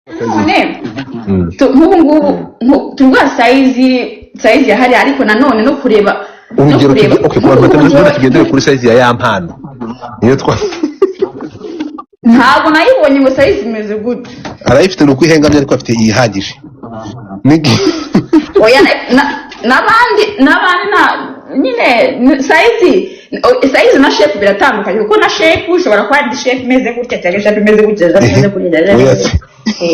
None nk'ubu ngubu tuvuga size yahari, ariko nanone no kureba no Urugero kureba okay, ku bantu nk'ubu batabizi, njyewe tugendere kuri size ya Yampano, niyo twa Ntabwo nayibonye ngo size imeze gute. Arayifite, ni uko ihengamye, ariko afite iyihagije. Oya, n'abandi na nyine size na shape biratandukanye, kuko na shape ushobora kuba ari shape imeze gutya cyangwa shape imeze gutya cyangwa imeze gutya cyangwa Oya imeze gutya.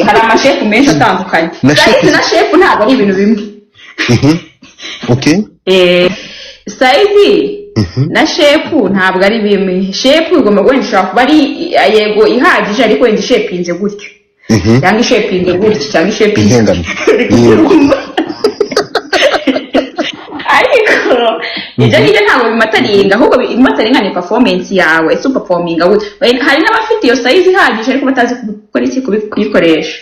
Hari amashape menshi atandukanye. Na Size na shape ntabwo ari ibintu bimwe. Okay. Size na shape ntabwo ari bimwe. Shape igomba, wenda ishobora kuba ari, yego, ihagije, ariko wenda ishapinze gutya cyangwa ishapinze gutya cyangwa ishapinze Ihengamye. Yego. Ariko ibyo ngibyo ntabwo bimatteringa, ahubwo ibimatteringa ni performance yawe. Ese uperforminga gute? Hari n'abafite iyo size ihagije ariko batazi gukora iki, kuyikoresha.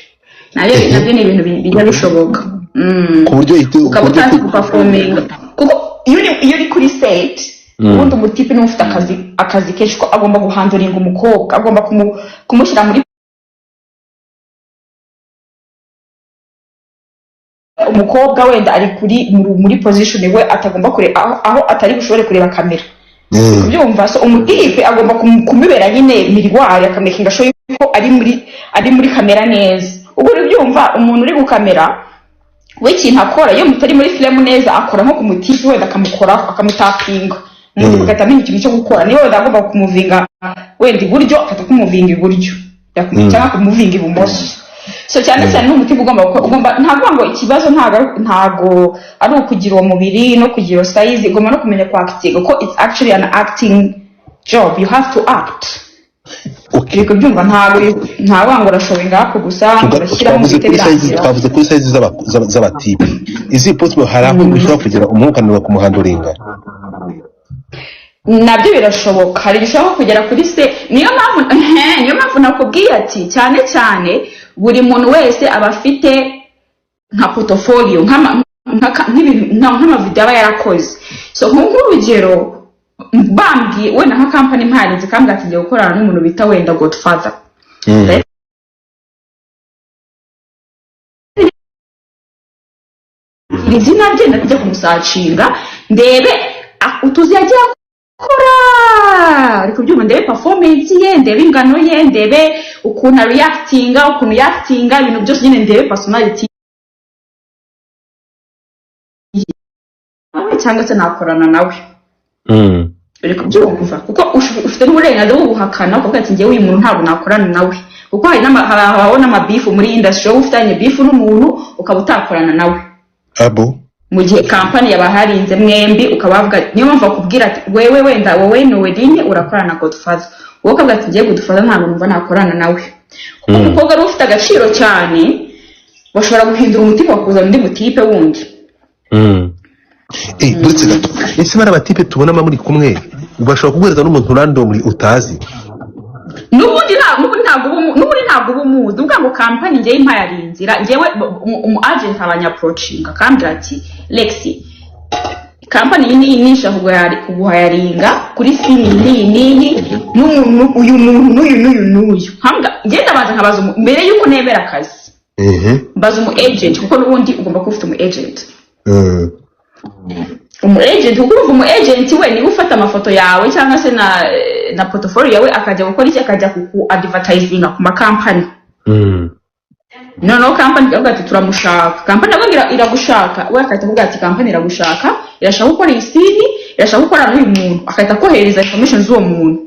Nabyo ni ibintu bijya bishoboka. Ku buryo ku Ukaba buryo utazi guperforminga, kuko iyo uri kuri set, ubundi umutipe niwe ufite akazi kenshi, ko agomba guhandlinga umukobwa, agomba kumushyira muri umukobwa. Wenda ari kuri muri position we atagomba kure aho atari bushobore kureba kamera. Kubyumva, so umutipe agomba kumubera nyine miroir, akamakinga sure yuko ari muri kamera neza. Ubwo uri byumva, umuntu uri gukamera we, ikintu akora iyo mutari muri frame neza, akora nko ku mutipe, wenda akamukoraho, akamutapinga, umutipe agahita amenya ikintu cyo gukora. Niba wenda agomba kumuvinga wenda iburyo, agahita kumuvinga iburyo cyangwa kumuvinga ibumoso. So cyane cyane ni umutipe ugomba ugomba, ntabwo ngo ikibazo ntabwo ari ukugira uwo mubiri no kugira iyo size, ugomba no kumenya kwactinga, kuko it's actually an acting job, you have to act. Uri kubyumva? Ntabwo ngo urashowinga up gusa, ngo urashyiramo Twavuze bihite kuri size birangira. Twavuze kuri size z'abatipe. Is it possible, hari aho bishobora kugera umukananirwa kumuhandlinga? Nabyo birashoboka, hari igihe ushobora kugera kuri se. Niyo mpamvu nakubwiye ati cyane cyane buri muntu wese aba afite nka portfolio, nk'ibintu nk'amavideo aba yarakoze. So nk'urugero, bambwiye wenda nka kampani mparinze, kambwira ati ngiye gukorana n'umuntu bita wenda Godfather, iri zina rye, ndajya kumusearchinga, ndebe utuzi yagiye akora, ari kubyumva, ndebe performance ye, ndebe ingano ye, ndebe ukuntu reactinga, ukuntu yactinga, ibintu byose nyine, ndebe personality ye cyangwa se nakorana nawe. Uri kubyumva? Kuko ufite n'uburenganzira bwo guhakana, ukavuga ati njyewe uyu muntu ntabwo nakorana nawe, kuko hari habaho n'amabeef muri industry, wowe ufitanye beef n'umuntu ukaba utakorana nawe Abo mu gihe kampani yabaharinze mwembi, ukaba wavuga. Niyo mpamvu bakubwira ati wewe, wenda wowe Noeline urakorana na Godfather, wowe ukavuga ati ngiye Godfather ntabwo numva nakorana nawe, kuko umukobwa ari ufite agaciro cyane, bashobora guhindura umutima bakuzana undi mutipe wundi. Buretse gato, ese bari abatipe tubonamo muri kumwe, bashobora kuguhereza n'umuntu randomly utazi? N'ubundi ntabwo uba umuzi. Uvuga ngo kampani ngewe impaye inzira, ngewe umu agent abanyapproachinga akambwira ati: "Lexi, kampani iyi n'iyi nishaka kuguhiringa kuri scene iyi n'iyi n'iyi n'umuntu uyu, muntu n'uyu n'uyu n'uyu." Njye ndabanza nkabaza mbere y'uko nemera akazi, mbaza umu agent, kuko n'ubundi ugomba kuba ufite umu agent. Umu agent, kuko urumva umu agent we niwe ufata amafoto yawe cyangwa se na portfolio yawe, akajya gukora iki? Akajya kuku advertisinga ku makampani. Noneho kampani ikavuga ati turamushaka. Kampani nabwo iragushaka, we akahita akubwira ati kampani iragushaka, irashaka gukora iyi scene, irashaka gukorana n'uyu muntu, akahita akohereza information z'uwo muntu.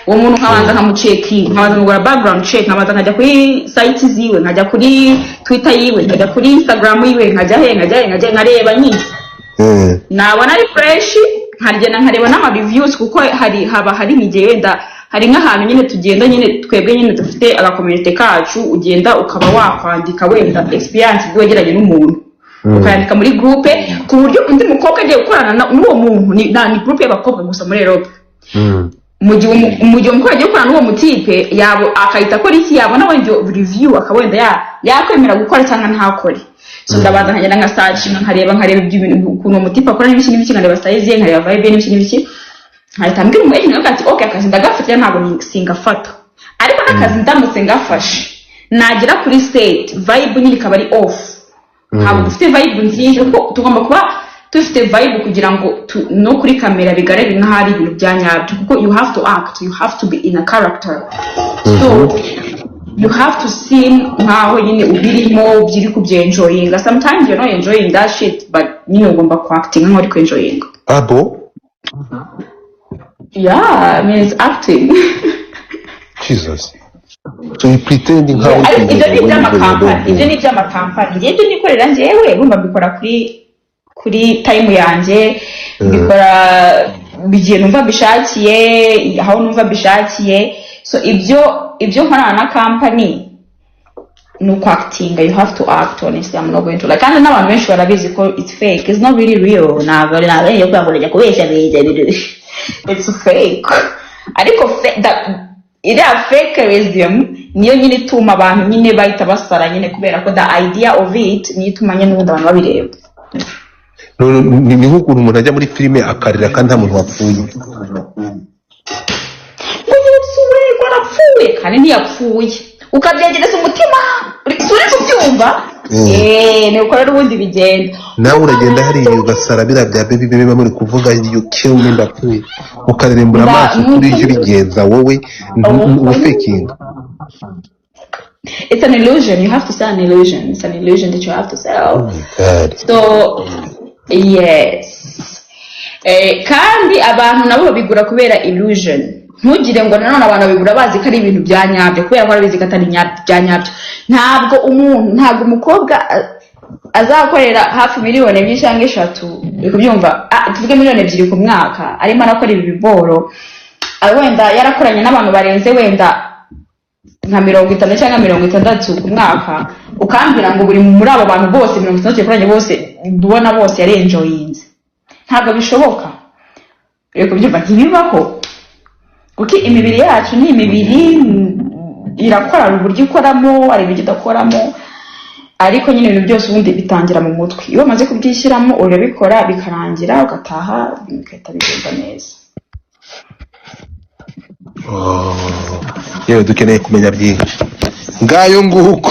Uwo muntu nkabanza nkamucheckinga, nkabanza nkakora background check, nkabanza nkajya kuri site ziwe, nkajya kuri Twitter yiwe, nkajya kuri Instagram yiwe, nkajya he, nkajya he, nkajya he, nkareba nyine. Nabona ari fresh, nkagenda nkareba n'ama reviews, kuko hari haba hari nk'igihe wenda hari nk'ahantu nyine tugenda nyine, twebwe nyine dufite agacommunity kacu, ugenda ukaba wakwandika wenda experience ubwo wegeranye n'umuntu, ukayandika muri groupe, ku buryo undi mukobwa agiye gukorana n'uwo muntu, ni groupe y'abakobwa gusa muri Europe. Mu gihe umukobwa agiye gukorana n'uwo mutipe yabo, akahita akora iki? Yabona wenda iyo review, akaba wenda yakwemera gukora cyangwa ntakore. So ndabanza nkagenda nkasearchinga, nkareba ibyo bintu, ukuntu uwo mutipe akora n'ibiki n'ibiki, nkareba size ye, nkareba vibe ye n'ibiki n'ibiki, nkahita mbwira umu agent, nkavuga ati: "Okay, akazi ndagafata cyangwa ntabwo singafata." Ariko n'akazi ndamutse ngafashe Nagera kuri set, vibe nyine ikaba ari off. Ntabwo dufite vibe nziza, kuko tugomba kuba dufite vibe kugira ngo no kuri kamera bigaragare nk'aho ari ibintu bya nyabyo, kuko you have to act, you have to be in a character, so you have to seem nkaho nyine ubirimo, uri kubyenjoyinga. Sometimes you're not enjoying that shit, but nyine ugomba kuactinga nkaho uri kuenjoyinga. Abo. Yeah, I mean, it's acting. Jesus, so you pretending nkaho uri Ariko ibyo ni kuenjoyinga. iby'amakampani, ibyo ni iby'amakampani. Njyewe ibyo nikorera njyewe, urumva mbikora kuri time yanjye, mbikora igihe numva mbishakiye, aho numva mbishakiye. So ibyo nkorana na kampani ni ukwactinga. You have to act. Honestly, I'm not going to like, kandi n'abantu benshi barabizi ko it's fake, it's not really real. Ntabwo ari iyo kugira ngo urajya kubeshya beshya, it's fake. Ariko iriya fakeism niyo nyine ituma abantu nyine bahita basara nyine, kubera ko the idea of it niyo ituma nyine ubundi abantu babireba. No, ni nk'ukuntu umuntu ajya muri filime akarira kandi nta muntu wapfuye. Ngo yapfuye, ngo arapfuye, kandi ntiyapfuye, ukabyegereza umutima, si uri kubyumva? Eh, ni uko rero ubundi bigenda. Nawe uragenda hariya ugasara biriya bya baby baby muri kuvuga, "You kill me, ndapfuye," ukarerembura amaso kuri ibyo ubigenza wowe ufakinga. It's an illusion. You have to sell an illusion. It's an illusion that you have to sell. Oh my God. So yes, kandi abantu nabo babigura kubera illusion. Ntugire ngo nanone abantu babigura bazi ko ari ibintu bya nyabyo, kubera ko barabizi ko atari bya nyabyo. Ntabwo umuntu, ntabwo umukobwa azakorera hafi miliyoni 2 cyangwa 3, uri kubyumva? Ah, tuvuge miliyoni 2 ku mwaka, arimo arakora ibi biboro, wenda yarakoranye n'abantu barenze wenda nka 50 cyangwa 60 ku mwaka, ukambwira ngo buri muri abo bantu bose 60 yakoranye bose, ubona bose yarenjoyinze. Ntabwo bishoboka, uri kubyumva? Ntibibaho, kuko imibiri yacu ni imibiri, irakora, hari uburyo ikoramo, hari uburyo idakoramo. Ariko nyine ibintu byose ubundi bitangira mu mutwe. Iyo wamaze kubyishyiramo, urabikora bikarangira, ugataha, ibintu bigahita bigenda neza. Oh. Yewe, dukeneye kumenya byinshi. Ngayo nguko.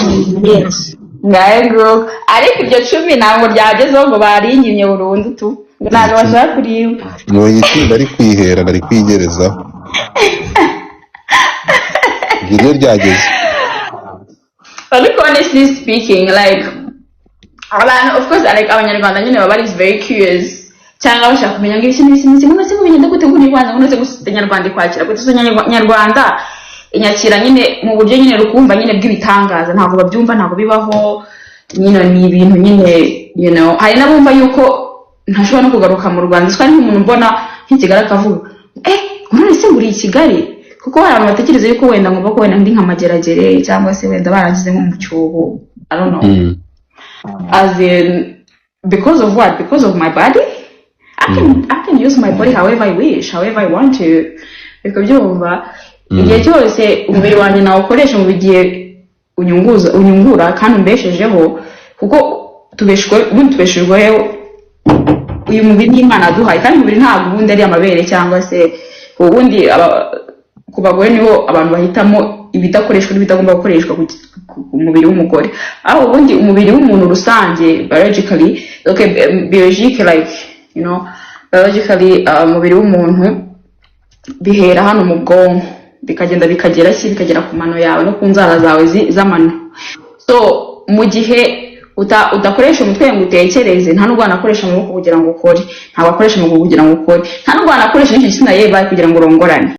Ngayo nguko. Ariko iryo cumi ntabwo ryagezeho, ngo barinyimye burundu tu, ngo ntabwo bashaka kuriba. Ngo itsinda ari kwihera, nari kwigerezaho iryo ryageze. Ariko honestly speaking, like abantu, of course, like Abanyarwanda nyine baba bari very curious, cyangwa bashaka kumenya ngo ibiki n'ibiki n'ibiki, ngo nose bigenda gute, ngo ni ngo nose gusa Nyarwanda ikwakira gute? So Nyarwanda inyakira nyine mu buryo nyine rukumva nyine bw'ibitangaza. Ntabwo babyumva, ntabwo bibaho nyine, ni ibintu nyine. Hari n'abumva yuko ntashobora no kugaruka mu Rwanda. Siko ari nk'umuntu mbona nk'i Kigali akavuga: "Eh, ngo none se nguriye i Kigali?" Kuko hari abantu batekereza yuko wenda ngomba ko wenda ndi nka Mageragere, cyangwa se wenda barangize nko mu cyobo, I don't know. As in, because of what? Because of my body? I can use my body however I wish, however I want to. Reka byumva, igihe cyose umubiri wanjye nawukoresha mu gihe unyunguza, unyungura kandi umbeshejeho, kuko tubeshwe, ubundi tubeshejweho uyu mubiri n'Imana yaduhaye. Kandi umubiri ntabwo ubundi ari amabere, cyangwa se ubundi ku bagore niho abantu bahitamo ibidakoreshwa n'ibitagomba gukoreshwa ku mubiri w'umugore. Aho ubundi umubiri w'umuntu rusange, biologically, okay, biologique, like biologically, umubiri w'umuntu bihera hano mu bwonko, bikagenda bikagera ki, bikagera ku mano yawe no ku nzara zawe z'amano. So mu gihe udakoresha umutwe ngo utekereze, nta nubwo wanakoresha amaboko kugira ngo ukore, ntabwo wakoresha amaguru kugira ngo ukore, nta nubwo wanakoresha n'icyo gitsina yewe kugira ngo urongorane.